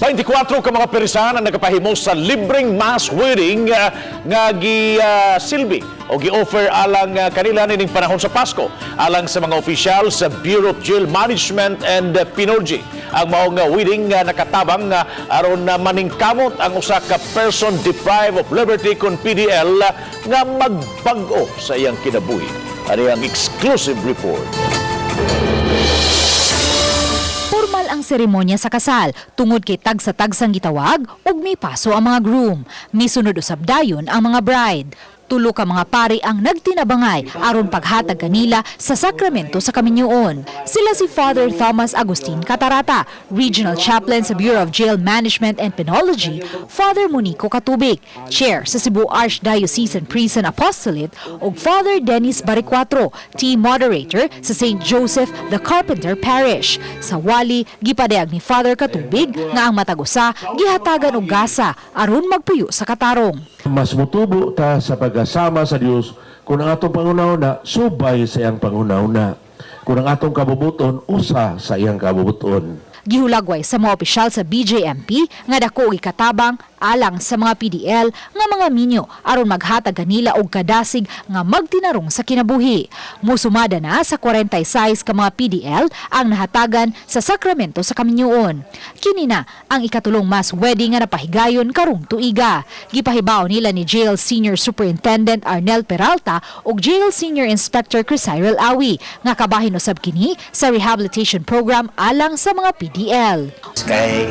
24 ka mga perisan ang nagapahimo sa libreng mass wedding nga gi silbi o gi-offer alang kanila nining panahon sa Pasko, alang sa mga opisyal sa Bureau of Jail Management and Penology. Ang maong wedding nakatabang aron na maningkamot ang usa ka person deprived of liberty kon PDL nga magbag-o sa iyang kinabuhi. Ani ang exclusive report. Formal ang seremonya sa kasal tungod kay tagsa-tagsang gitawag ug mipaso ang mga groom. Misunod usab dayon ang mga bride. Tulo ka mga pari ang nagtinabangay aron paghatag kanila sa sakramento sa kaminyoon. Sila si Father Thomas Agustin Catarata, Regional Chaplain sa Bureau of Jail Management and Penology, Father Monico Katubig, Chair sa Cebu Archdiocesan Prison Apostolate, ug Father Dennis Baricuatro, Team Moderator sa St. Joseph the Carpenter Parish. Sa wali, gipadayag ni Father Katubig nga ang matag usa gihatagan og gasa aron magpuyo sa katarong. Mas mutubo ta sa pagkasama sa Dios kung ang atong panghunahuna subay sa iyang panghunahuna. Kung ang atong kabubuton usa sa iyang kabubuton. Gihulagway sa mga opisyal sa BJMP nga dako og ikatabang alang sa mga PDL nga mga minyo aron maghatag kanila og kadasig nga magtinarong sa kinabuhi. Musumada na sa 46 ka mga PDL ang nahatagan sa sakramento sa kaminyoon. Kini na ang ikatulong mass wedding nga napahigayon karong tuiga. Gipahibaw nila ni Jail Senior Superintendent Arnel Peralta ug Jail Senior Inspector Cyril Awi nga kabahin usab kini sa rehabilitation program alang sa mga PDL. Kay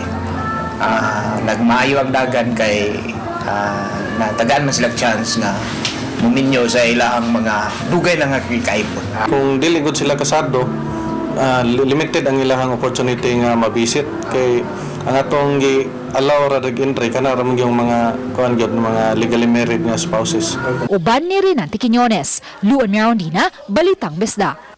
nagmaayo ang dagan kay natagaan man sila chance nga muminyo sa ilahang mga dugay na nga kaipon. Kung dili gud sila kasado, limited ang ilahang opportunity nga mabisit kay ang atong gi allow ra dag entry kana ra man yung mga kuan gyud, mga legally married nga spouses. Uban ni Renante Quiñones, Luan Mirondina, Balitang Bisdak.